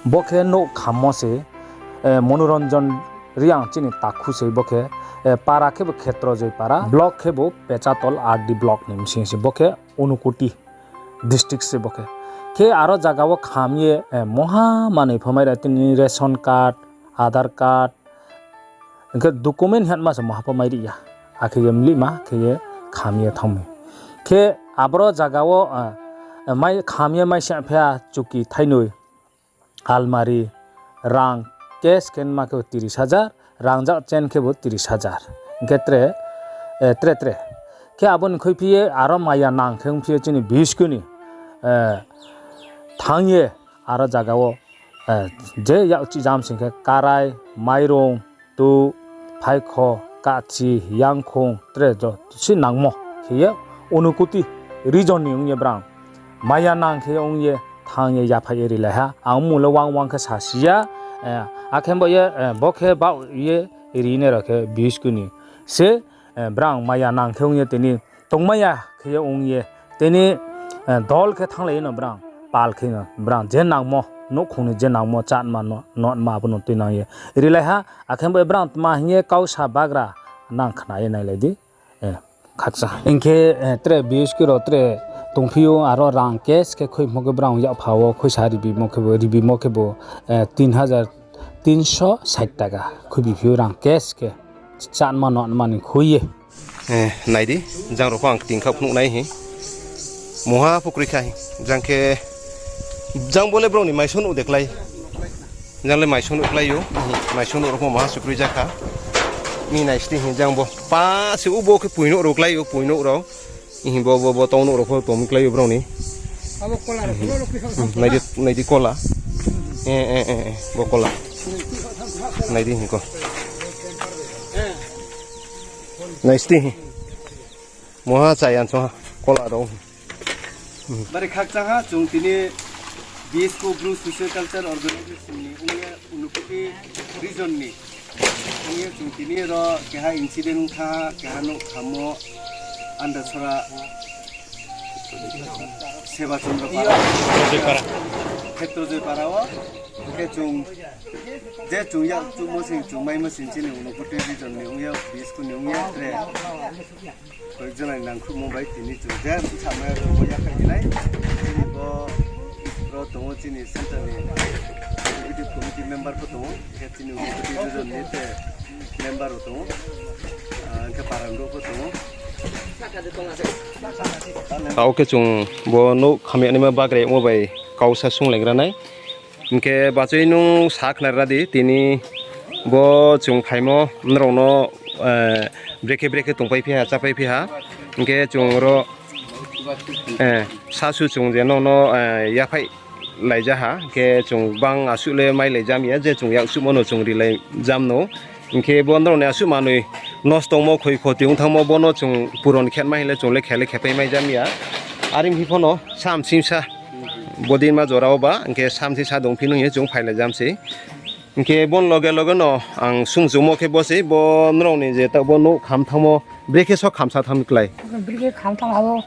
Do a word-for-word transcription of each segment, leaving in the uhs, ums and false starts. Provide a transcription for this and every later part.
Bo khe nouh khammo se, Monoranjan Reang chini takhu se bo khe, para khe bo Khetrojoi para, block khe bo Pechatol R D block ni bsing se, bo khe Unakoti district se bo khe. Khe aro zaga wo kham ye, mungha manoi pho mai ra, tini ration card, Aadhaar card, hing khe document hingma se mungha pho mai ri ya. Akhe ye mlihma khe ye kham ye thanng mi. Khe aboro zaga wo, kham ye mai se phi ya chuki thainoi, almari, rang cash khe ma khe bo tiris hajar, rangzag chain khe bo tiris hajar. Hing khe tre, tre tre. Khe abo ni khuiphi ye aro maya nang khe ongphi ye chini bisku ni, thanng ye aro zaga wo, je yakchi jam sing khe karai, mairung, tu, phaikho, kachi, yangkhong, tre joto se nangmo khe ye Unakoti region ni ong ye brang maya nang khe ong ye thanng ye yaphai ye rilai ha. Ang mmung le wang wang khe sasi ya, akhe bo ye, bo khe baoh ye rinai rao khe bisku ni se, brang maya nang khe ong ye tini tongmai ya khe ye ong ye tini, dol khe thannglai ye no brang pal khe no brang je nangmo, nouhkhong ni je nangmo, chatma, notma abo no tuinang ye rilai ha. Akhe bo ye brang tma hing ye kau sa bagra nang khna ye nailai di. Khakchang. Hing khe, tre bisku rao tre tongphi ou, aro rang cash khe khuimo khe brang yakpha wo khuisa ribimo khe bo, ribimo khe bo, tin hajar tinso sait taka khuibi phi ou rang cash khe. Chatma notma ni khui ye. Nai di, jang rao pho ang kting kha phnuh nai hi. Mungha pho kroi kha hi. Jang khe, jang bo le brao ni maiso nuh de klái. Jang le maiso nuh klái ou. Maiso nuh rao pho mungha se kroi ja kha. Mi nai sdi hi jang bo. Pa se ubo khe poi nuh rao klái ou, poi nuh rao. Hi bo, bo, bo tong nuh rao pho tong mi klái ou brao ni. Nai di, nai di kola. Bo kola. Nai di hing kho. Nai sdi hi. Mungha chaya chungha kola rao. Bari khakchang ha, chung tini B S P Bru Social Culture Organization ni ong ye Unakoti region ni ong ye chung tini ro keha incident ong thanng ha, keha nouh khammo Andasora Seba Chandra para, Khetrojoi para wo, khe chung, je chung yakchuhmo sing, chung maimo sing chini Unakoti region ni ong ye, B S P ni ong ye, tre koyek jona ni nangkhruhmo bai tini chung je bsa mai rao bo yaphai hinai. Chini bo ro tong ou chini central ni executive committee member pho tong ou, khe chini Unakoti region ni te member rao tong ou, khe para brouh pho tong ou. Tao khe chung bo nouh khamyanaima bagraimo bai kau sa sunglaigra nai. Hing khe bachoi nung sa khnari ra di, tini bo chung phaimo nrao no, brekhe brekhe tongpai phi ha, chápai phi ha. Hing khe chung ro, sasu chung je nrao no, yaphai laija ha, hing khe chung bang asuh le mailai jam ya, je chung yakchuhmo no chung rilai jam no. Hing khe bo nrao ni asuh manoi nosto ongmo, khoi khoti ong thanngmo, bo no chung puron khe ma hing le chung le khe le khepai mai jam ya. Are hing phi pho no samsingsa bodei ma jora wo ba, hing khe samsingsa dong phi no hing ye chung phailai jam se. Hing khe bo ni loge loge no ang sungchumo khe bo se, bo nrao ni je taoh bo nouh kham thanngmo, brekhe so khamsa thanng mi klái? Brekhe kham thanng abo,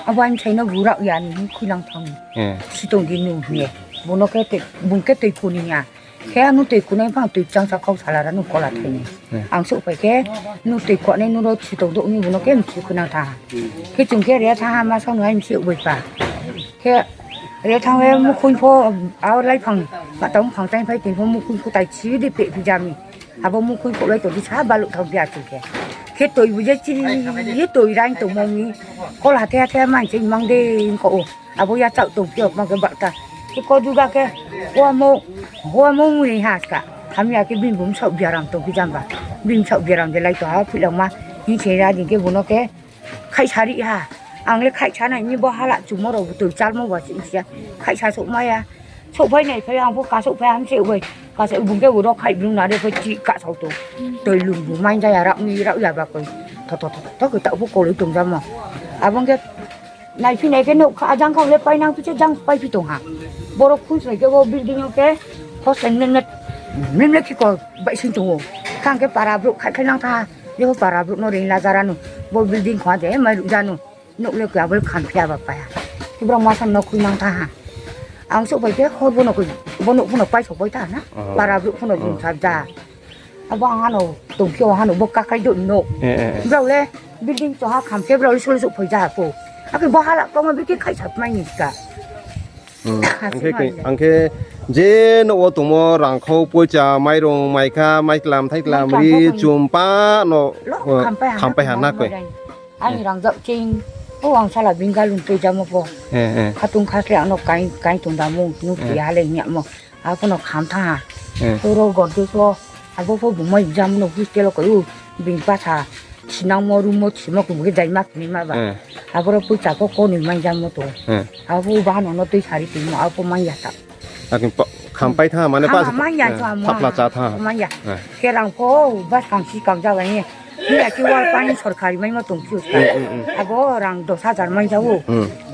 abo aini sai no bu rao ya ni hing khuinang thanng mi. Sitong di nung hing ye. Bo no khe, bung khe toi ku ni ya. Khe nung toi kunai phang toi changsa kau sala ra nung kola thai ni. Ang souhphai khe, nung toi kuanai nung ro sitong douh ni bo no khe mchi khuinang thanng ha. Khe chung khe re thanng ha, ma sa no hai mchi bai pa. Khe re thanng ye mukhui pho, a laiphang, ma tang phang tang phai tini pho mukhui pho tai chi di pehphi ja mi. Abo mukhui pho lai tong di sa baluh thanng phi ya chung khe. Khe toi bu je chiri, ye toi raing tongmo mi. Kol hathe hathe manse mang de hing kho ou. Abo yachaoh tong phi yo ma khe bahta. Khe koduga khe, houamo, houamo mui ha ska. Hamya khe bini bu bsaoh biaram tong phi jamba. Bini bsaoh biaram de lai tong ha philangma. Hing se ra di khe bo no khe khaihsa ri ha. Ang le khaihsa nai ni bo hala chumo rao bu toi chalmo ba se hing si ya. Khaihsa souhmai ya. Souhphai nai phai ang pho kasouhphai ham se bai. Kasouh bung khe bo ro khaih brung na de pho chih kasao tong. Toi lung bu mai ja ya rao ni rao ya ba koi. Tho, tho, tho, tho, khe taoh pho koloi tong jamo. Abo hing khe naiphi nai khe nouh kha, ajang kha le painang phi se jang paiphi tong ha. Boro khunslai khe bo building yo khe hostel mle mle, mle mle khe kol baihsing tong ou. Khang khe para brouh khaihkhlai nang tha ha. Jepho para brouh no reing la ja ra nu. Bo building khong de mairuh ja nu. Nouh le khe abo le kham phi ya ba pai ha. Khe brao masa no khuinang tha ha. Ang souhphai khe hor bo no khe Bo nouh phuno paisok bai tha na. Para brouh phuno bung sa ja. Abo ang ano tongphi o, ang ano bo kakhai do no. Brao le building choha kham khe brao le solo souhphai ja pho. Akhe bo hala koma bikhe khaisa mai ni ska. Ang khe je nouh wo tongmo rangkhou, poicha, mairung, maikha, maiklam, thaiklam, ri, chumpa no khampai ha na koi. Aini rangzag ching, o ang sala Bengaluru tui jamo pho. Khatung khasle ano kaing tong damo, nung tui ha le hing yamo. Abo no kham thanng ha. Toro gordo so, abo pho bung mai jamo no hostel o koi o, bini bsa sinangmo, room wo thimo khe bung khe daima khini ma ba. Aboro poicha pho konoi mai jamo tong. Abo bahano no tui sari tongmo, abo pho mai ya ta. Khampai thanng ha mane pa thapla chá thanng ha. Mai ya. Khe rang pho bus kangsi kang ja bai ni. Hing ya khe wal pani sorkari maimo tong phiouh ska. Abo rang dos hajar mai ja ou.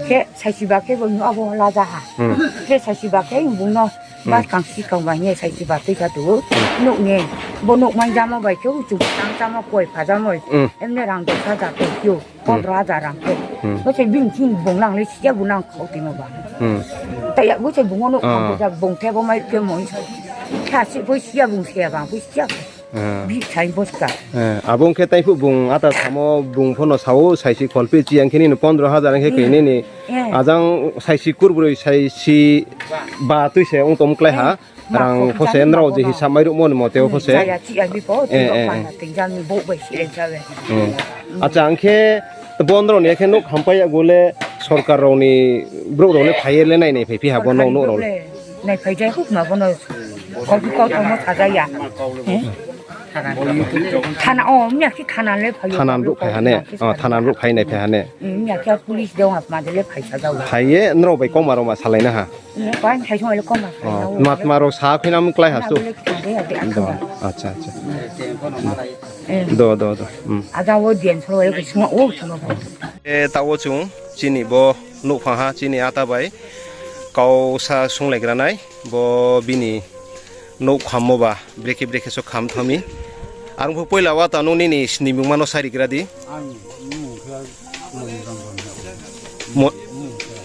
Khe saisiba khe bo abo la ja ha. Khe saisiba khe bung no bus kangsi kang bai hing ye saisiba tui kha tu. Nouh ni, bo nouh mai jamo bai khe uchung tang chámo koi pha jamo. Emne rang dos hajar tong phiouh, pondro hajar rang khe. Bo se bini ching bung lang le siya bu nang khau timo ba. Tai ya bo se bung no kham ja bung khe bo mai khe mo. Kha si bo siya bung se ya bang bo siya. Bi sai bo ska. Abo ong khe tai phuh bung ata samo bung pho no sa ou, saisi kholphi chi ang khe nini pondro hajar ang khe koi nini. Ajang saisi kurbroi saisi ba tui se ong tom klái ha. Rang pho se nrao je hisab mairuhmo ni mote wo pho se. Acha, ang khe bo nrao ni khe nouh khampai ya go le sorkar rao ni brouh rao le phai ye le nai nai phai phi ha bo nouh rao le. Naiphai jai huk ma bo no. Kau kau tongmo saja ya. Thana o, miya khe thana le phai. Thana brouh phai ha ne? Thana brouh phai naiphai ha ne? Miya khe police de ong ma de le phai saja o. Phai ye nrao bai kauma rao ma salai na ha? Tma tma rao sa khui na mklái ha su. Acha, acha. Do, do, do. Aja wo dian soro e sma o sma. Taoh wo chung chini bo nouhphang ha chini ata bai kau sa sunglaigra nai bo bini nouh khammo ba brekhe brekhe so kham thanng mi. Arung pho poila wa ta nung nini snimungma no sarigra di.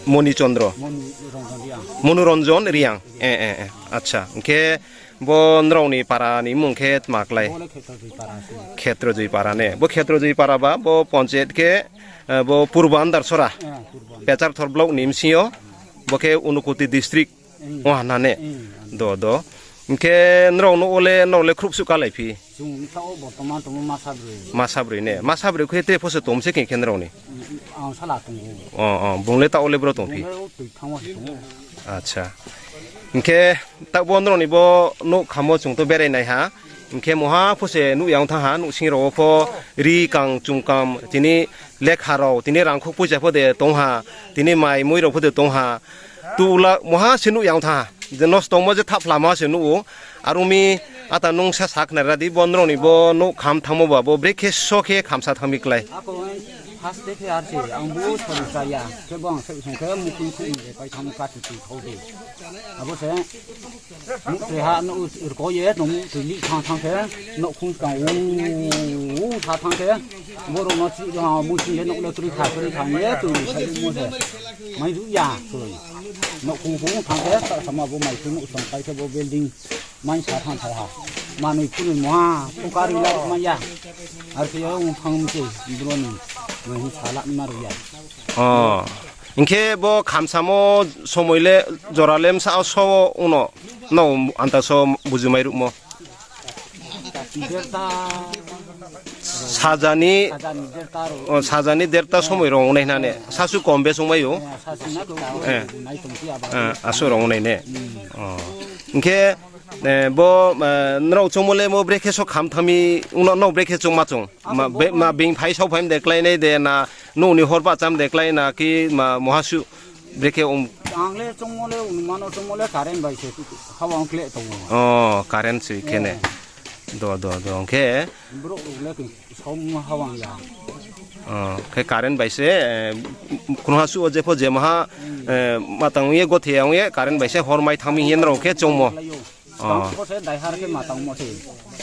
Monichondro. Monoranjan Reang. Acha, hing khe bo nrao ni para ni mmung khe tma klái? Khetrojoi para ne. Bo Khetrojoi para ba bo panchayat khe bo Purbo Andarsora, Pecharthor block ni bsing yo, bo khe Unakoti district ong ha na ne? Do, do. Hing khe nrao nouh wo le, nrao le khruh suh kálai phi? Masa broi ne. Masa broi khe tre pho se tong se khe nrao ni? Bung le taoh wo le bro tong phi? Acha. Hing khe taoh bo nrao ni bo nouh khammo chung to berai nai ha. Hing khe mungha pho se nuh ya ong thanng ha, nouhsing rao wo pho ri kang chung kam, tini lekha rao, tini rangkhou poicha pho de tong ha, tini mai mui rao pho de tong ha. Tula mungha se nuh ya ong thanng ha. Je nosto ongmo je thaphlamo se nuh ou. Are ong mi ata nung sa sakhnari ra di, bo nrao ni bo nouh kham thanngmo ba bo brekhe so khe khamsa thanng mi klái? First day khe ar se, ang bo sori cha ya. Khe bo ang se song khe mukhu mukhu ni pai thanng kha tu tu khau de. Abo se Nuh tre ha, nuh rko ye, nuh tui li thanng thanng khe, nouh khung skang u, u sa thanng khe, boro no chih do ha, musi ye, nouh le kroi kha, kroi kha ye, tui sai mo se. Mai ruh ya, kroi. Nouh khung khung thanng khe, ta sama bo mai khe, nouh song kai khe, bo building, mai sa thanng sa ha. Manoi phunoi mo ha, pho kari la mai ya. Ar khe yo, ong thanng mi se, bro ni, mai hi sa la ma ruh ya. Hing khe bo khamsamo somoi le jora le bsa so ong no, no anta so buju mai ruhmo. Sajani, sajani derta somoi rao ong nai hna ne. Sasu kom bes ong mai ou. Asu rao ong nai ne. Hing khe bo nrao choungmo le mo brekhe so kham thanng mi ong no, no brekhe choungma chung. Ma being phai sao phai mde klái nai de na, nouh ni hor bahcha mde klái na ki ma muha suh brekhe ong. Ang le choungmo le, onumano choungmo le current bai se hawang kle tong ou. O, current se khe ne. Do, do, do, hing khe. Brouh rao le saomo hawang ya. Khe current bai se, kunuha suh wo jepho je maha, ma tang ye gothe ya ong ye, current bai se hor mai thanng mi hing ye nrao khe choungmo. Tang pho se daihar khe ma tangmo se.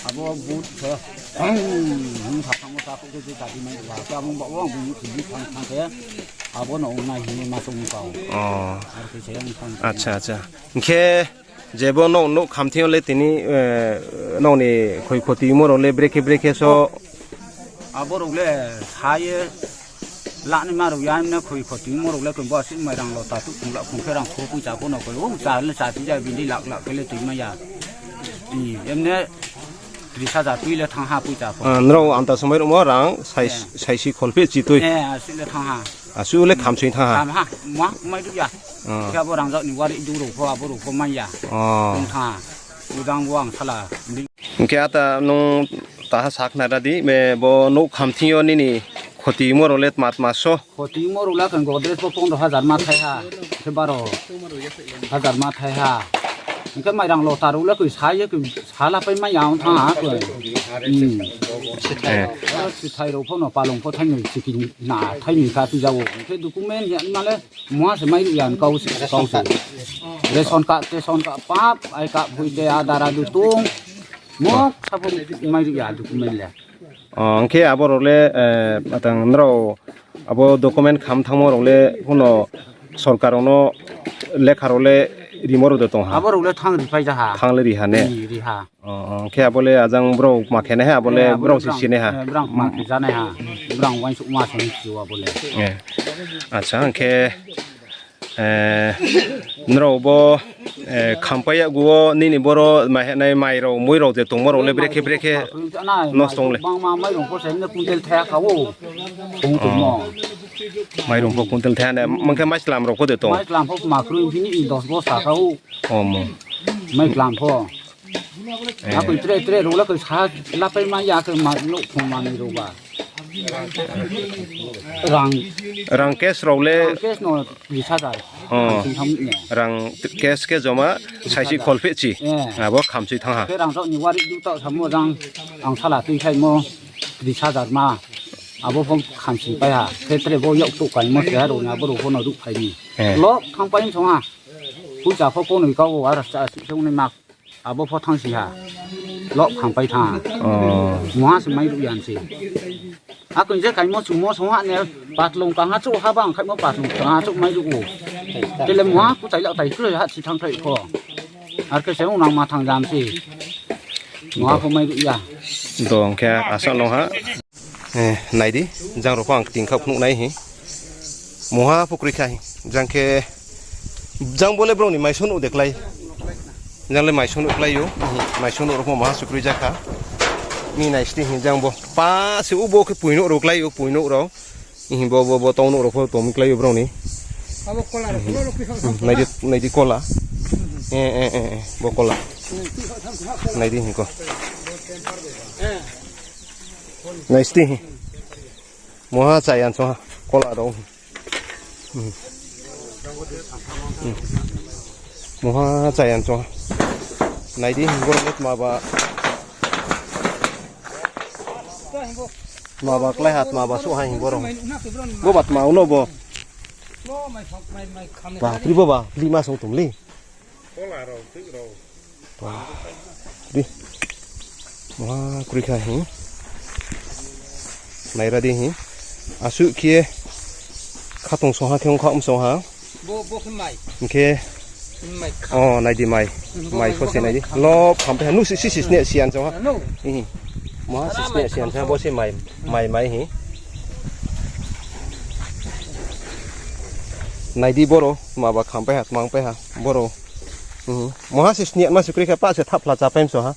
Abo but se. Hing sa thanngmo sa khe je kadi mai ba. Khe abo ba ang bung ni khe bi thanng thanng khe. Abo no ong nai hing ye ma tong kau. Ar khe se ang thanng. Acha, acha. Hing khe, Je bo nouh, nouh khamthing yo le tini, eh, nouh ni khoi khotimo rao le brekhe brekhe so. Abo rao le sa ye lanaima rao ya, emne khoi khotimo rao le koi bo asuh mairang lota tuh khong la khong khe rang kho poicha pho no koi, o cha le cha ti ja bini lak lak khe le tuimai ya. I, emne tris hajar tui le thanng ha poicha pho. Ah, nrao anta somai ruhmo rang sai, Eh. saisi kholpheh chi tui. Eh, asuh le thanng ha. Asuh le khamsoi thanng ha. Kham ha, ma, mai ruh ya. Ah. Khe abo rangzag ni wari du rao pho, abo rao pho mai ya. Ah. Tong thanng ha. Ujang bo ang sala. Hing khe ata nung taha sakhnari di, be bo nouh khamthing yo nini khotimo rao le tma tma so? Khotimo rao le khe Godrej pho pondro hajar ma thai ha, khe baro hajar ma thai ha. Hing khe mairang lota rao le koi sa ye koi sala pai mai ya ong thanng ha koi. Hmm. Eh. Sithai rao pho no palong pho thainoi chikini na thainoi ka tuja ou. Hing khe document ya ma le Mungha se mai ruh ya ni kau se, kau se. Ration card, ration card, pap, ai card, boi de, Aadhaar, adu tong. Mo, sabo mai ruh ya, document le. O, hing khe abo rao le, eh, atang nrao, abo document kham thanngmo rao le, kuno sorkar rao no lekha rao le rimo rao de tong ha? Abo rao le thanng ri pai ja ha. Thanng le ri ha ne? Ri, ri ha. O, o, khe abo le ajang brao ma khe nai ha, abo le Eh, abo le brao se brang, si nai ha. Eh, brang ma khe ja nai ha. Brang uaingsouhma se si ou abo le. Eh. Acha, hing khe, eh, nrao bo, eh, khampai yakgu wo nini boro mai, nai mai rao, mui rao je tongmo rao le brekhe, brekhe nosto ong le. Bangma mairong pho se ne kuntel thaya kha ou. Tong tongmo. Mairong pho kuntel thaya ne, mangkhe maislam rao pho de tong. Maislam pho ma kroi bini i dos bosta kha ou. O, mo. Maislam pho. Eh. Akoi tre tre rao le koi sa lapai mai ya khe ma nouh khong manoi rao ba. Rang. Rang cash rao le? Rang cash no tris hajar. Oh. Ang sing tham ne. Rang cash khe joma saisi kholpheh chi. Eh. Abo khamsoi thanng ha. Khe rang rao ni wari du taoh samo jang ang sala tui khaimo tris hajar ma. Abo pho khamsoi pai ha. Khe tre bo yak tuh kaimo se ha rao ni abo rao pho no ruhphai ni. Eh. Lo thanngpai song ha. Puja pho konoi kau wo, aro sa, sa, sa, nai ma. Abo pho thanngsi ha. Lo khampai thanng ha. Oh. Mungha se mai ruh ya se. Akoi je kaimo chumo song ha ne, patlong kang ha chouh ha bang khaimo patlong kang ha chouh mai ruh ou. Tele mungha kuchai lak tai kroi ha si thanngkhlai pho. Ar khe se ong nang ma thanng jam se. Mungha pho mai ruh ya. Do hing khe asa no ha. Eh, nai di, jang rao pho ang kting kha phnuh nai hi. Mungha pho kroi kha hi. Jang khe, jang bo le brao ni maiso nouh de klái. Jang le maiso nouh klái ou. Maiso nouh rao pho mungha se kroi ja kha. Mi nai sti hi jang bo. Pa se u bo khe poi nouh rao klái ou, poi nouh rao. Hi bo, bo, bo tong nouh rao pho tong mi klái ou brao ni. Abo kola rao, kola rao kri kha. Hmm, nai di, nai di kola. Eh, eh, eh, eh, bo kola. Nai di hi ko. Nai sti hi. Mungha chaya song ha, kola rao. Hmm. Hmm. Mungha chaya song ha. Nai di, borok le tma ba. Tma ba klái ha, tma ba suh ha hing borok. Bo ba tma uno bo. Ba, pri bo ba, lima song tong le. Ba, di. Mungha kroi kha hi. Naira di hi. Asuh khe khatong song ha khe ong kha um song ha. Bo, bo khe mai. Hing khe. Mai kha. Oh, nai di mai. Hmm, bo mai mai, pho bo se nai di. Mai kha. Lo, phampai ha. Nu si, si, si, sne, siyan song ha. Ano. Hi. Mungha si, sne, siyan song ha. Bo se mai, mai, mai hi. Nai di boro, ma ba khampai ha, tmangpai ha. Boro. Hmm. Mungha se sne, ma se kroi kha, pa se thapla chapai mso ha.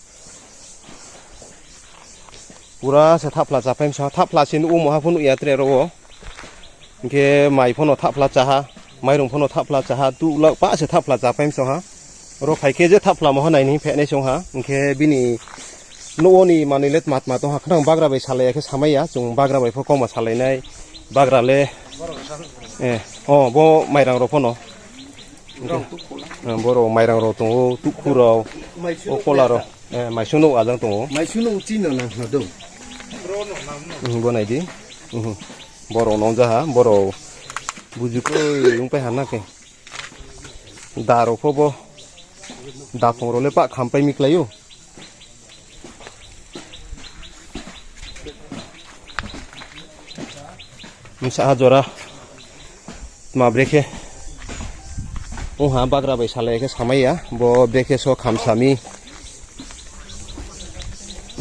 Pura se thapla chapai mso ha, thapla se nuh ou, mungha pho nuh ya tre ro wo. Hing khe mai pho no thapla cha ha, mairung pho no thapla cha ha, tuh lak pa se thapla chapai mso ha. Ro phai khe je thapla mo ha nai ni phehnai song ha. Hing khe bini nouh wo ni manoi le tma tma tong ha, khnang bagra bai salai ya khe samai ya, chung bagra bai pho kauma salai nai, bagra le, eh, oh, bo mairang rao pho no. Hing khe, eh, boro mairang rao tong ou, tuhkhu rao, o kola rao, eh, maisu nouh ajang tong ou. Maisu nouh chini nang khna dou. Hmm, bo nai di. Hmm. Boro nong ja ha, boro buju kroi ongpai ha na khe. Da rao pho bo, da tong rao le pah khampai mi klái ou. Bsa ha jora. Tma brekhe. Ong ha, bagra bai salai ya khe samai ya, bo brekhe so khamsa mi.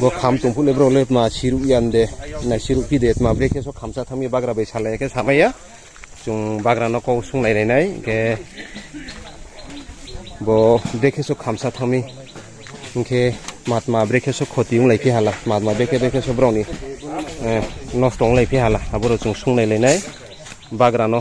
Bo kham tong phuh le brao le tma siruh ya de, nai siruh phi de, tma brekhe so khamsa thanng mi, bagra bai salai ya khe samai ya. Chung bagra no kau sunglailai nai khe, bo brekhe so khamsa thanng mi. Hing khe tma tma brekhe so khoti onglai phi hala, tma tma brekhe brekhe so brao ni, eh, nosto onglai phi hala, abo rao chung sunglailai nai bagra no.